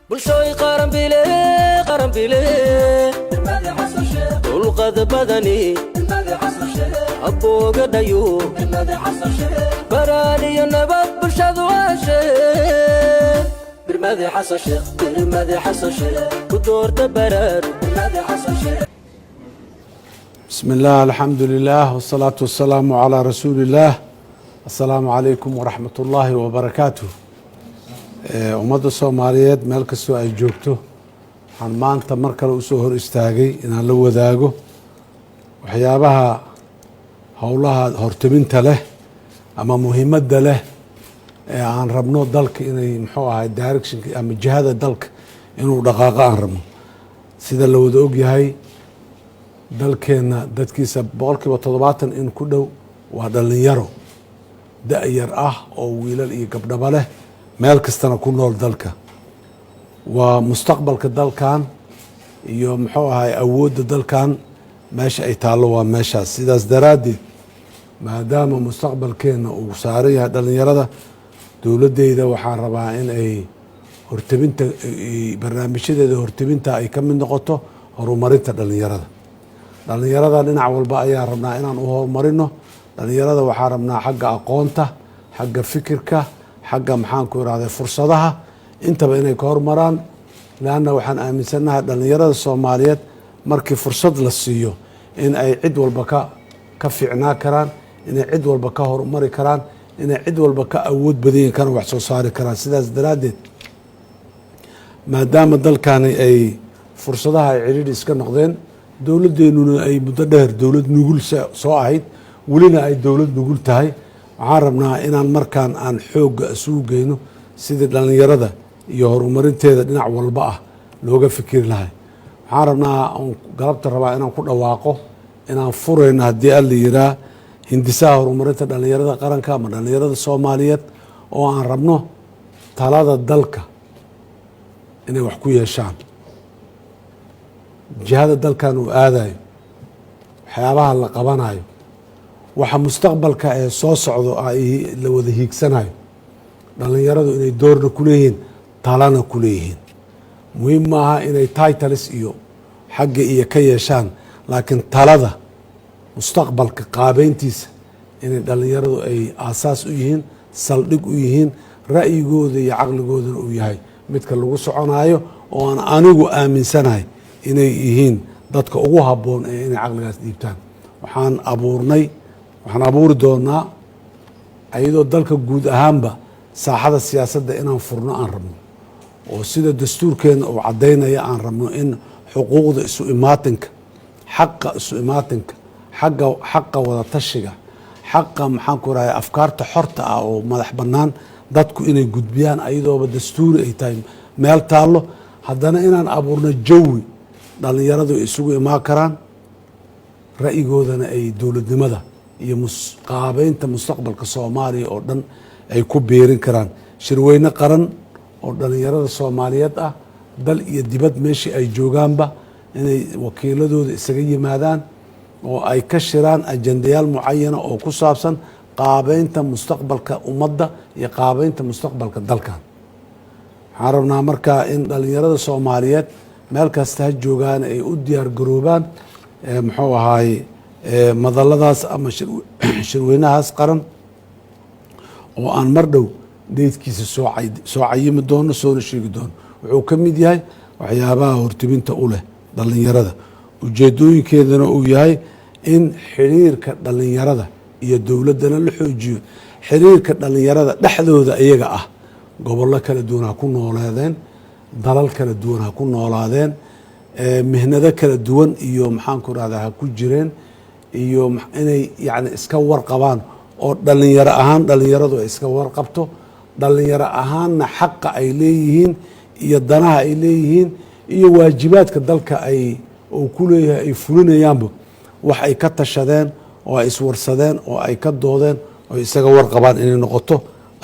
Bulshooy qaranbile, qaranbile, dulqad badani aboogadhayo, baraaniyo nabad bulshadu heshe. Birmade Xasan Sheekh, birmade Xasan Sheekh, ku doorta baraaru. بسم الله، الحمد لله، والصلاة والسلام على رسول الله. السلام عليكم ورحمة الله وبركاته. Ummadda Soomaaliyeed meel kastoo ay joogto, waxaan maanta mar kale usoo hor istaagay inaan la wadaago waxyaabaha howlaha hortiminta leh ama muhiimadda leh ee aan rabno dalka inay, muxuu ahay, directionka ama jihada dalka inuu dhaqaaqo aan rabno. Sida la wada ogyahay, dalkeenna dadkiisa 70% in ku dhow waa dhalinyaro da-yar ah oo wiilal iyo gabdhaba leh, meel kastana ku nool dalka. Waa mustaqbalka dalkan iyo, muxuu ahay, awoodda dalkan. Meesha ay taallo waa meeshaas. Sidaas daraaddeed, maadaama mustaqbalkeenna uu saaran yahay dhalinyarada, dowladdeyda waxaan rabaa in ay hortebinta, barnaamijyadeeda hortebinta ay ka mid noqoto horumarinta dhalinyarada. Dhalinyarada dhinac walba ayaan rabnaa inaan u horumarino. Dhalinyarada waxaan rabnaa xagga aqoonta, xagga fikirka, xagga, maxaan ku irahday, fursadaha, intaba inay ka hormaraan. Leanna waxaan aaminsannahay dhalinyarada Soomaaliyeed markii fursad la siiyo in ay cid walba ka fiicnaa karaan, inay cid walba ka horumari karaan, inay cid walba ka awood badanyihin, kana wax soo saari karaan. Sidaas daraaddeed, maadaama dalkani ay fursadaha ay cidhiidhi iska noqdeen, dowladdeenuna ay muddo dheer dowlad nugul soo ahayd, welina ay dowlad nugul tahay, waxaan rabnaa inaan markaan aan xoogga isugu geyno sidii dhallinyarada iyo horumarinteeda dhinac walba ah looga fikiri lahay. Waxaan rabnaa oon galabta rabaa inaan ku dhawaaqo inaan furayno, haddii Alla yiraa, hindisaha horumarinta dhallinyarada qaranka ama dhallinyarada Soomaaliyeed, oo aan rabno talada dalka inay wax ku yeeshaan, jihada dalkan uu aadayo, waxyaabaha la qabanayo, waxa mustaqbalka ee soo socdo ay la wada hiigsanayo, dhallinyaradu inay doorna ku leeyihiin, talana ku leeyihiin. Muhiim maaha inay titles iyo xagga iyo ka yeeshaan, laakiin talada mustaqbalka qaabeyntiisa inay dhallinyaradu ay aasaas u yihiin, saldhig u yihiin, ra'yigooda iyo caqligoodana uu yahay midka lagu soconaayo, oo aan anigu aaminsanahay inay yihiin dadka ugu habboon ee inay caqligaas dhiibtaan. Waxaan abuurnay, waxaan abuuri doonaa, iyadoo dalka guud ahaanba saaxada siyaasadda inaan furno aan rabno, oo sida dastuurkeena uu caddaynaya aan rabno in xuquuqda isu imaatinka, xaqa isu imaatinka, xagga xaqa wadatashiga, xaqa, maxaan ku rahay, afkaarta xorta ah oo madax bannaan dadku inay gudbiyaan, ayadooba dastuuri ay tahay meel taallo, haddana inaan abuurno jawi dhallinyaradu ay isugu imaan karaan, ra'yigoodana ay dowladnimada iyo qaabeynta mustaqbalka Soomaaliya oo dhan ay ku biirin karaan. Shirweyne qaran oo dhallinyarada Soomaaliyeed ah, dal iyo dibad meeshii ay joogaanba, inay wakiiladooda isaga yimaadaan oo ay ka shiraan ajendayaal mucayana oo ku saabsan qaabeynta mustaqbalka ummadda iyo qaabeynta mustaqbalka dalkan. Waxaan rabnaa markaa in dhallinyarada Soomaaliyeed meel kasta ha joogaan ay u diyaar garoobaan, muxuu ahaay, madaladaas ama shirweynahaas qaran oo aan mar dhow dheydkiisa soo cayimi doono, soona sheegi doono. Wuxuu ka mid yahay waxyaabaha hortibinta u leh dhallinyarada, ujeedooyinkeedana uu yahay in xiriirka dhallinyarada iyo dowladdana la xoojiyo, xiriirka dhallinyarada dhexdooda iyaga ah, gobollo kala duwan ha ku nooleedeen, dalal kala duwan ha ku noolaadeen, mihnado kala duwan iyo, maxaan ku rahdaa, ha ku jireen, iyo inay yani iska warqabaan, oo dhalinyaro ahaan dhalinyaradu ay iska warqabto, dhalinyaro ahaanna xaqa ay leeyihiin iyo danaha ay leeyihiin iyo waajibaadka dalka ay uu ku leeyahay ay fulinayaanba, wax ay ka tashadeen oo ay iswarsadeen oo ay ka doodeen oo isaga warqabaan inay noqoto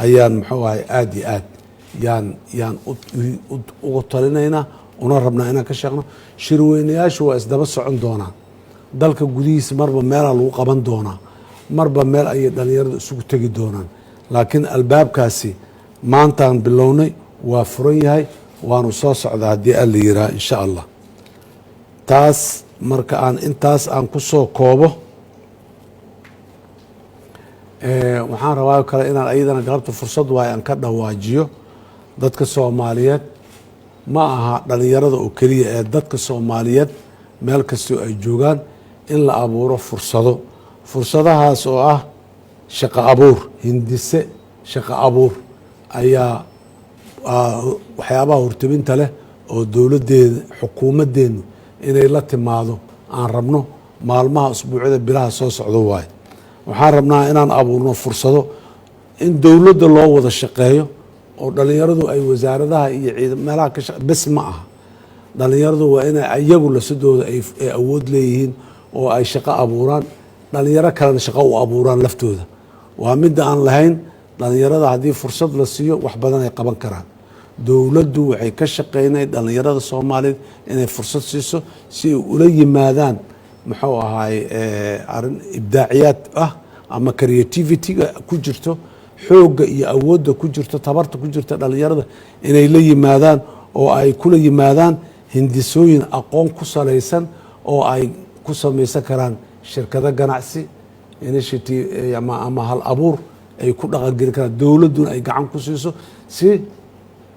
ayaan, muxuu ahay, aada iyo aad yaan uga talinaynaa, una rabnaa inaan ka sheegno. Shirweynayaashu waa isdaba socon doonaan. Dalka gudihiisa marba meelaa lagu qaban doonaa, marba meel ayay dhalinyaradu isugu tegi doonaan, laakiin albaabkaasi maantaan bilownay, waa furan yahay. Waanu soo socdaa haddii Alla yiraa, insha Allah. Taas marka aan intaas aan ku soo koobo, waxaan rabaa kale inaan ayadana galabta fursad waayo aan ka dhawaajiyo. Dadka Soomaaliyeed, ma aha dhalinyarada oo keliya ee dadka Soomaaliyeed meel kastoo ay joogaan, in la abuuro fursado, fursadahaas oo ah shaqo abuur. Hindise shaqo abuur ayaa waxyaabaha hortebinta leh oo dowladdeeda, xukuumaddeenu inay la timaado aan rabno maalmaha, usbuucyada, bilaha soo socdo waayo. Waxaan rabnaa inaan abuurno fursado in dowladda loo wada shaqeeyo oo dhalinyaradu ay wasaaradaha iyo ciid meelaha ka bes ma aha. Dhalinyaradu waa inay iyagu lasadooda ay awood leeyihiin oo ay shaqo abuuraan, dhalinyaro kalena shaqo u abuuraan laftooda. Waa midda aan lahayn dhalinyarada haddii fursad la siiyo, wax badan ay qaban karaan. Dowladdu waxay ka shaqeynay dhalinyarada Soomaaliyeed inay fursad siiso si ay ula yimaadaan, muxuu ahaay, arrin ibdaaciyaad ah ama creativity-ga ku jirto, xoogga iyo awoodda ku jirto, tabarta ku jirta dhalinyarada inay la yimaadaan oo ay kula yimaadaan hindisooyin aqoon ku salaysan oo ay ku samaysan karaan shirkado ganacsi, initiative ama hal abuur ay ku dhaqangeli karaan, dowladduna ay gacan ku siiso, si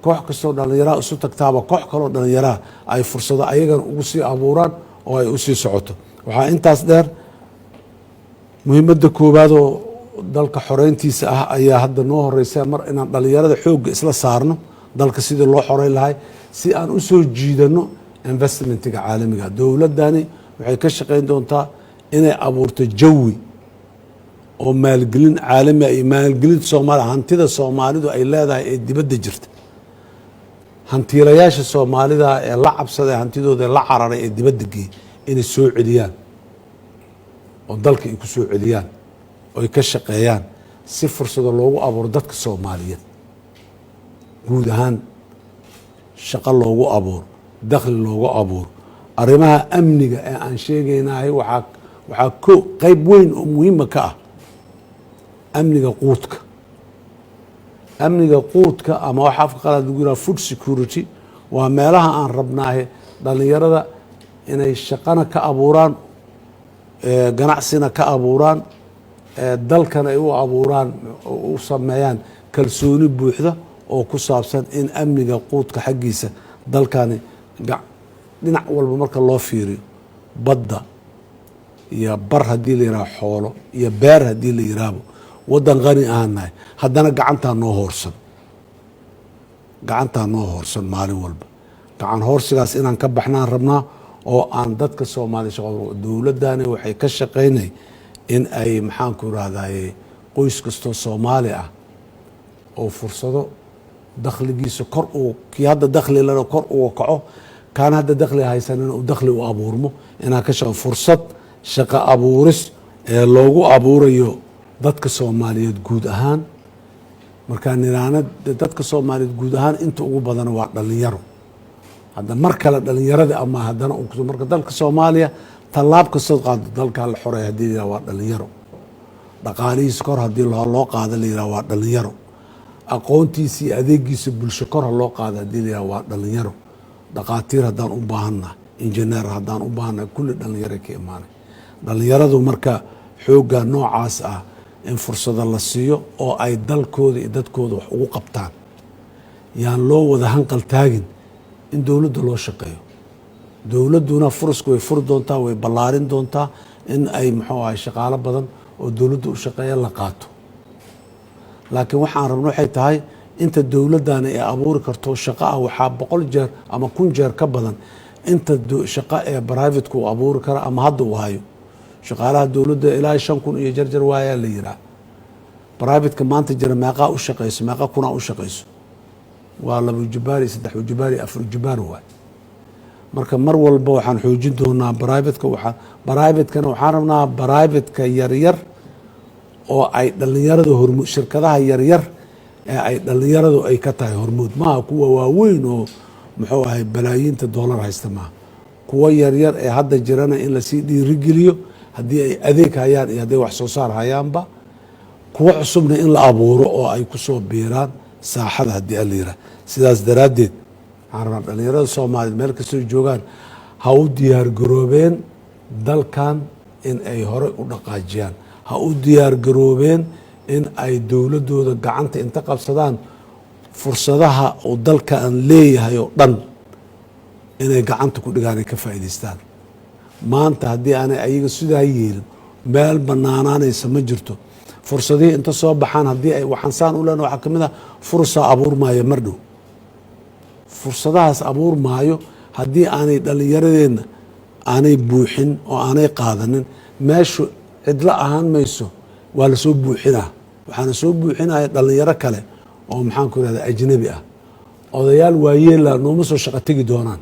koox kastoo dhalinyaraha isu tagtaaba koox kaloo dhalinyaraha ay fursado ayagana ugu sii abuuraan oo ay usii socoto. Waxaa intaas dheer, muhiimadda koowaad oo dalka xoreyntiisa ah ayaa hadda noo horeysa, mar inaan dhalinyarada xoogga isla saarno dalka sidii loo xoreyn lahay, si aan usoo jiidano investmentiga caalamiga. Dowladdani waxay ka shaqeyn doontaa inay abuurto jawi oo maalgelin caalami ah iyo maalgelinta Soomaaliya, hantida Soomaalidu ay leedahay ee dibadda jirta, hantiilayaasha Soomaalida ee la cabsaday hantidooda, la cararay ee dibadda geeyey, inay soo celiyaan oo dalka ay ku soo celiyaan oo ay ka shaqeeyaan, si fursado loogu abuuro dadka Soomaaliyeed guud ahaan, shaqo loogu abuuro, dakhli loogu abuuro. Arrimaha amniga ee aan sheegaynahay waxaa ko qeyb weyn oo muhiima ka ah amniga quudka. Amniga quudka, ama waxa afka qalaad lagu yiraha food security, waa meelaha aan rabnaahe dhalinyarada inay shaqana ka abuuraan, ganacsina ka abuuraan, dalkana ay u abuuraan, u sameeyaan kalsooni buuxda oo ku saabsan in amniga quudka xaggiisa dalkani dhinac walba marka loo fiiriyo, badda iyo bar haddii la yiraahdo, xoolo iyo beer haddii la yiraahdo, waddan qani ahaan nahay. Haddana gacantaa noo hoorsan, gacantaa noo hoorsan maalin walba. Gacan hoorsigaas inaan ka baxnaan rabnaa oo aan dadka Soomaaliya shaqo. Dowladdani waxay ka shaqaynay in ay, maxaanku irahdaye, qoys kastoo Soomaali ah oo fursado dakhligiisa kor uu, kii hadda dakhli lena kor uga kaco, kaan hadda dakhli haysanina uu dakhli u abuurmo, inaan ka shaqo fursad shaqo abuuris ee loogu abuurayo dadka Soomaaliyeed guud ahaan. Markaa niraana dadka Soomaaliyeed guud ahaan inta ugu badan waa dhalinyaro. Hadda mar kale dhalinyarada ama haddana marka dalka Soomaaliya tallaab kastood qaado, dalkaa la xoreey hadii la yiraha waa dhalinyaro, dhaqaalihiisa kor haddii loo qaado la yiraha waa dhalinyaro, aqoontiisa iyo adeegiisa bulsho kor ha loo qaado haddii la yiraha waa dhalinyaro, dhaqaatiir haddaan u baahannaha, injineer haddaan u baahannaha, kulli dhalinyaro ka imaanay. Dhalinyaradu marka xoogga noocaas ah in fursado la siiyo oo ay dalkooda iyo dadkooda wax ugu qabtaan. Yaan loo wada hanqal taagin in dowladda loo shaqeeyo. Dowladduna furasku way furi doontaa, way ballaarin doontaa in ay, muxuu ahay, shaqaalo badan oo dowladda u shaqeeya la qaato. Laakiin waxaan rabno waxay tahay inta dowladdani ay abuuri karto shaqo ah waxaa 100 jeer ama 1000 jeer ka badan inta shaqo ee privateka uu abuuri karo ama hadda uu hayo. Shaqaalaha dowladda ilaa 5000 iyo jarjar waayaa la yiraa. Privateka maanta jira meeqaa u shaqeyso? Meeqa kunaa u shaqeyso? Waa 2 jubaar iyo 3 jubaar iyo 4 jubaar waay. Marka mar walba waxaan xoojin doonaa privateka. Waxaa privatekana waxaan rabnaa privateka yaryar oo ay dhalinyarada hormuud, shirkadaha yaryar ee ay dhalinyaradu ay ka tahay hormuud. Maaha kuwa waaweyn oo, muxuu ahay, balaayiinta doolar haysta maaha. Kuwa yaryar ee hadda jirana in lasii dhiirigeliyo haddii ay adeeg hayaan iyo hadday wax soo saar hayaanba, kuwo cusubna in la abuuro oo ay kusoo biiraan saaxada haddii ala yiraah. Sidaas daraaddeed waxaan Waxaan rabnaa dhalinyarada Soomaaliyeed meel kastoo joogaan ha u diyaargaroobeen dalkan in ay horey u dhaqaajiyaan, ha u diyaargaroobeen in ay dowladooda gacanta inta qabsadaan, fursadaha uu dalkan leeyahay oo dhan inay gacanta ku dhigaan, ay ka faa'iidaystaan. Maanta haddii aanay ayaga sidaa yeelin, meel banaanaanaysa ma jirto. Fursadihii inta soo baxaan, haddii ay waxaan saan u lena, waxaa kamid ah fursaa abuurmaayo mar dhow. Fursadahaas abuurmaayo haddii aanay dhalinyaradeenna aanay buuxin oo aanay qaadanin, meeshu cidlo ahaan mayso, waa lasoo buuxinaa. Waxaana soo buuxinaya dhalinyaro kale oo, maxaan ku irahda, ajnabi ah. Odayaal waayeela nooma soo shaqo tegi doonaan.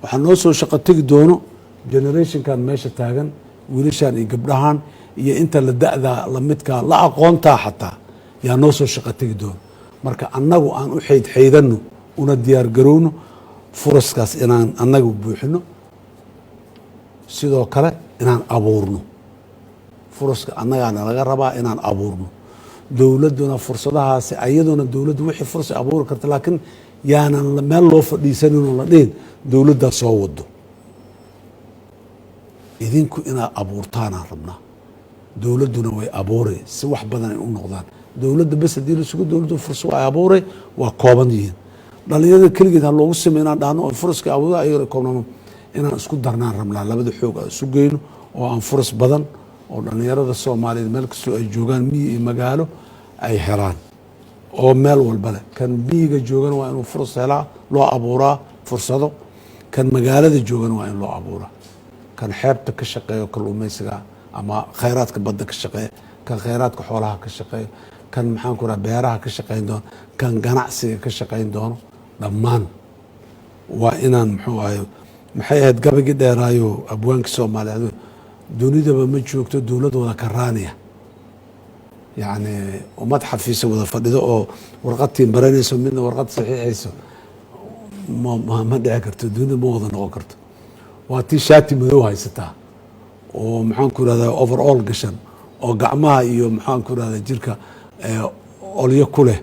Waxaa noo soo shaqo tegi doono generationkan meesha taagan, wiilashan iyo gabdhahan iyo inta la da-daa lamidkaa la aqoontaa xataa yaa noo soo shaqo tegi doono. Marka annagu aan u xaydxaydano una diyaar garowno furaskaas inaan annagu buuxino, sidoo kale inaan abuurno furaska annagaana laga rabaa inaan abuurno. Dowladduna fursadahaasi ayaduna dowladdu wixii fursa abuuri karta, laakiin yaanan meel loo fadhiisanin oo la dhihin dowladdaa soo wado. Idinku inaad abuurtaanaan rabnaa, dowladduna way abuuray si wax badan ay u noqdaan. Dowladda bes haddii la sugo, dowladdu fursa ay abuuray waa kooban yihiin. Dhalinyarada keligeed ha loogu samey inaan dhahno oo furaska abuura ayagana koobnamo, inaan isku darnaan rabnaa, labada xoog aan isu geyno oo aan furas badan oo dhalinyarada Soomaaliyeed meel kastoo ay joogaan, miyi iyo magaalo, ay helaan oo meel walba leh. Kan miyiga joogana waa inuu furas helaa, loo abuuraa fursado. Kan magaalada joogana waa in loo abuuraa. Kan xeebta ka shaqeeyo, kalluumeysiga ama khayraadka badda ka shaqeeya, kan khayraadka xoolaha ka shaqeeya, kan, maxaan ku raha, beeraha ka shaqeyn doono, kan ganacsiga ka shaqeyn doono, dhammaan waa inaan, muxuu ahay, maxay ahayd gabagii dheeraayo abwaankii Soomaaliyeed? Dunidaba ma joogto dowlad wada karaaniya, yacni ummad xafiisa wada fadhido oo warqad tiimbaranayso, midna warqad saxiixayso, ma dhici karto. Dunida ma wada noqon karto. Waa tii shaati madow haysataa oo, maxaan ku irahdaa, overall gashan oo gacmaha iyo, maxaan ku irahdaa, jirka olyo ku leh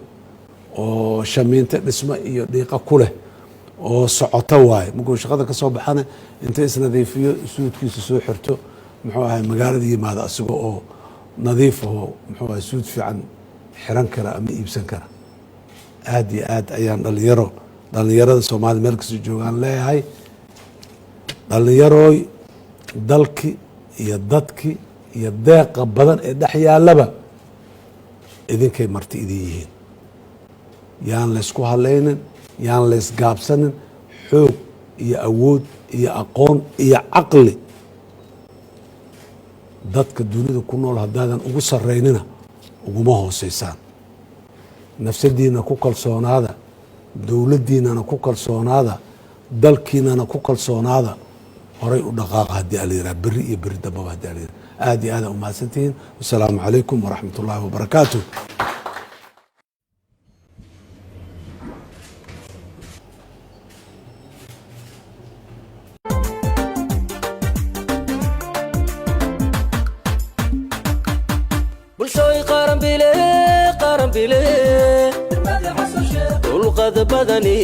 oo shamiinto dhismo iyo dhiiqa ku leh oo socoto waaye. Markuu shaqada ka soo baxana, inta isnadiifiyo, suudkiisa soo xirto, muxuu ahay, magaalada yimaado asiga oo nadiif aho, muxuu ahay, suud fiican xiran kara ama iibsan kara. Aad iyo aad ayaan dhalinyarada Soomaalida meel kastoo joogaan leeyahay: dhalinyarooy, dalki iyo dadki iyo deeqa badan ee dhex yaallaba idinkay marti idin yihiin. Yaan laysku hadlaynin, yaan laysgaabsanin. Xoog iyo awood iyo aqoon iyo caqli dadka dunida ku nool haddaadan ugu saraynina, uguma hooseysaan. Nafsadiina ku kalsoonaada, dowladdiinana ku kalsoonaada, dalkiinana ku kalsoonaada. Horay u dhaqaaqa haddii ala yiraha, berri iyo berri dambaba haddii ala yiraha. Aad iyo aad aa umahadsantihiin. Wasalaamu calaykum waraxmat ullaahi wabarakaatu. Bulshooy qaran bile, qaran bile, dulqad badani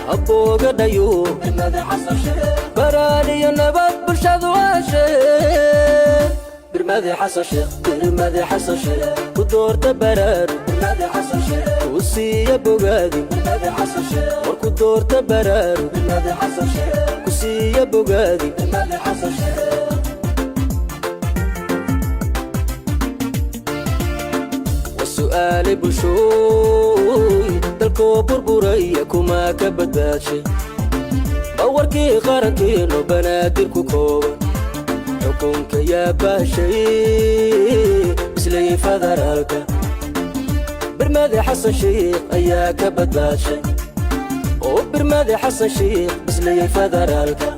habooga dhayo, baraaniyo nabad bulshadu waashe. Birmade Xasan Sheekh, birmade Xasan Sheekh, ku doorta baraaru, ku siiya bogaadi. War ku doorta baraaru, ku siiya bogaadi. Wasu'aale bulshooy: dalkoo burburaya kumaa ka badbaadshay? Bawarkii qarankiino banaadir ku kooban, xukunka yaa baashay, islay federaalka? Birmade Xasan Shiikh ayaa ka badbaadshay oo birmade Xasan Shiikh islayay federaalka.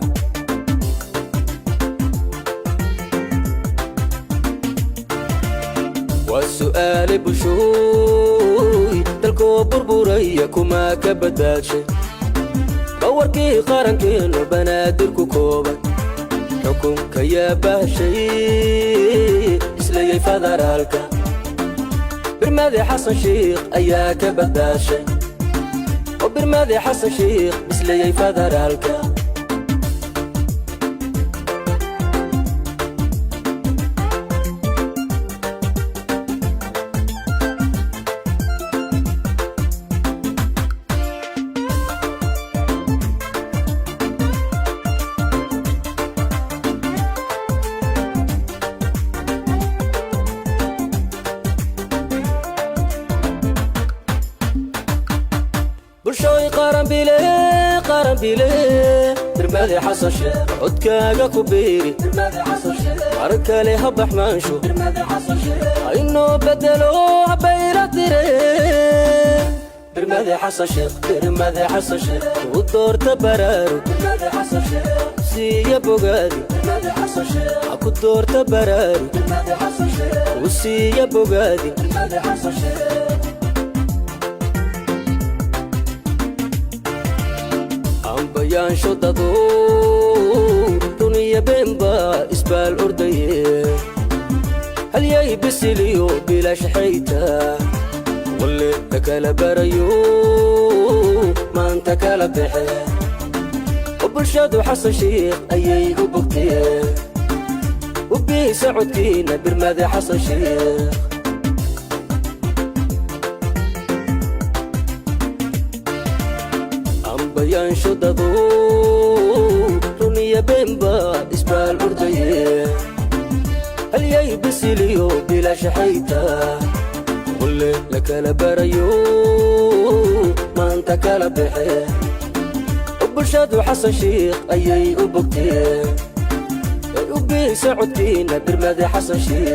Waa su'aale bulshooy: dalkoo burburaya kumaa ka badbaadshay? Bawarkii qarankiino banaadir ku kooban, xukunka yaa baashay, islayay federaalka? Birmade Xasan Shiikh ayaa ka badbaadshay. Birmade Xasan Shiikh bisleeyey federaalka. Bulshooy, qaran bile, qaran bile, Birmade Xasan Sheekh codkaaga ku biiri. Mar kale ha baxmaansho, ha inoo bedelo, habayla dire. Birmade Xasan Sheekh, Birmade Xasan Sheekh, u doorta baraarug, siiya bogaadi. Ha ku doorta baraarug, u siiya bogaadi. Ambayaansho dadu duniya beenba isbaal ordaye, halyay bisiliyo bilaash xayta walle la kala barayo, maanta kala baxe oo bulshadu Xasan Shiikh ayay u bogteen. Ubiisa codkiina Birmade Xasan Shiikh. Ambayaansho dadu runiya beenba isbaal ordaye, halyay bisiliyo bilaash xayta walle la kala barayo, maanta kala baxe oo bulshadu Xasan Shiikh ayay u bogteen. Ay u biisa codkiina Birmade Xasan Shiikh.